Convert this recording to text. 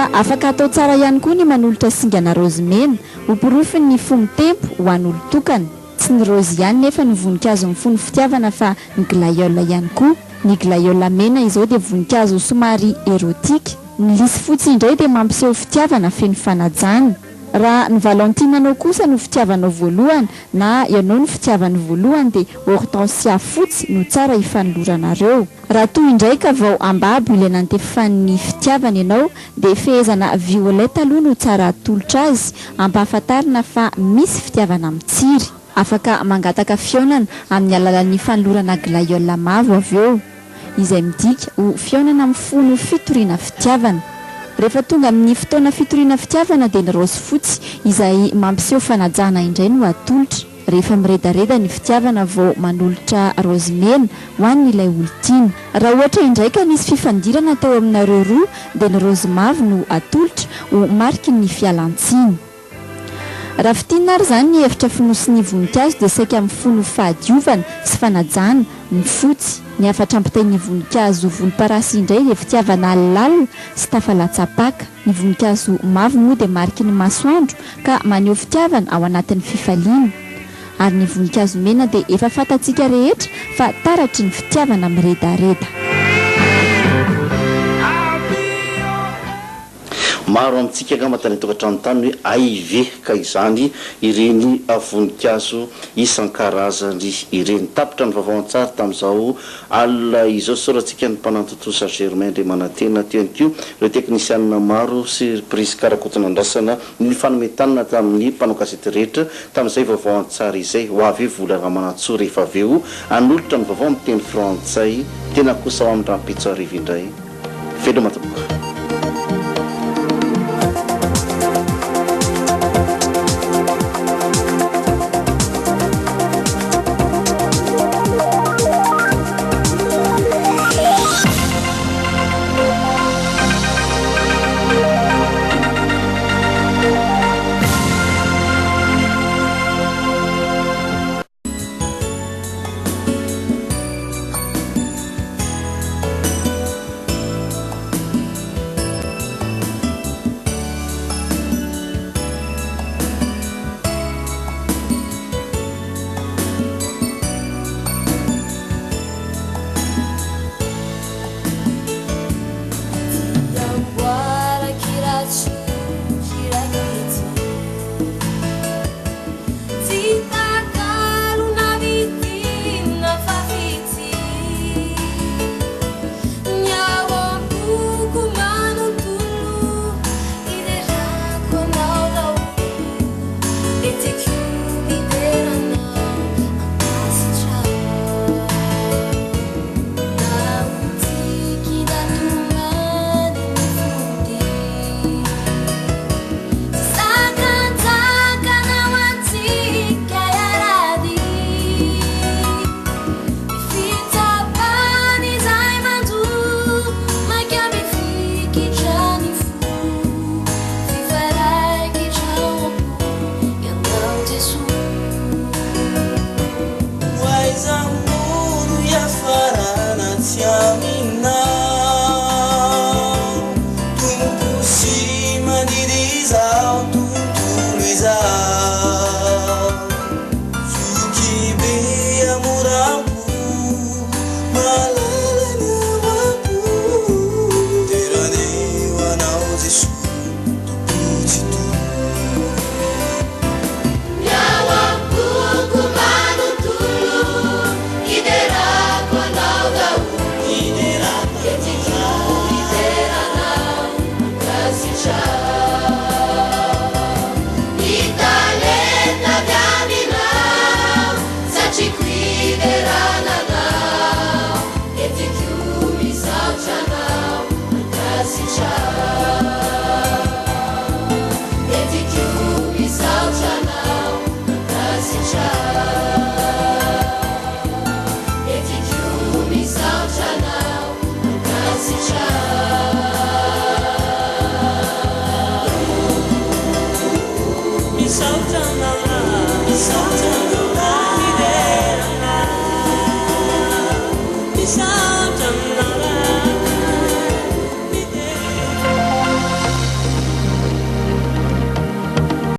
Afaka atao tsara ihany koa ny manolotra singana raozy mena ho porofon'ny fo mitempo ho an'olon-tokana. Tsy ny raozy ihany nefa no voninkazo mifono fitiavana fa ny glaïeul ihany koa. Ny glaïeul mena izao dia voninkazo somary érotique. Ny lisy fotsy indray dia mampiseho fitiavana feno fanajana. Raha ny Valentine-nao kosa no fitiavanao voalohany na ianao no fitiavany voalohany dia hortensia fotsy no tsara hifanoloranareo. Raha toa indray ka vao ambabo ilay nantefan'ny fitiavana ianao dia fehezana violette aloha no tsara atolotra azy ampahafantarina fa misy fitiavana mitsiry. Afaka mangataka fihaonana amin'ny alalan'ny fanolorana glaïeul mavo avy eo, izay midika ho fihaonana mifono fitoriana fitiavana. Rehefa tonga amin'ny fotoana fitoriana fitiavana dia ny raozy fotsy izay mampiseho fanajana indray no atolotra. Rehefa miredareda ny fitiavana vao manolotra raozy mena ho an'ilay olon-tiana. Raha ohatra indray ka nisy fifandirana teo aminareo roa dia ny raozy mavo no atolotra ho mariky ny fialan-tsiny. Raha fintinina ary izany ny hevitra fonosin'ny voninkazo dia saika mifono fahadiovana sy fanajana ny fotsy. Ny hafatra ampitain'ny voninkazo volomparasy indray dia fitiavana lalina sy tafalatsa-paka. Ny voninkazo mavo moa dia mariky ny masoandro ka maneho fitiavana ao anatin'ny fifaliana. Ary ny voninkazo mena dia efa fantatsika rehetra fa taratry ny fitiavana miredareda. Maro amintsika angamba tany an-tokantrano tany hoe hay ve ka izany ireny voninkazo isan-karazany ireny. Tapitra ny vaovao an-tsary tamin'izao alina izao. Isaorantsika ny mpanatontosa Germain Andriamanantena teo ihany koa ireo teknisianina maro sy Prisca Rakotonandrasana nifanome tanana tamin'ny mpanao gazety rehetra tamin'izay vaovao an-tsary izay. Ho avy eo Vola Ramanantsoa rehefa avy eo hanolotra ny vaovao amin'ny teny frantsay. Tena kosa ho amin'ny rahampitso hariva indray. Veloma tompoko.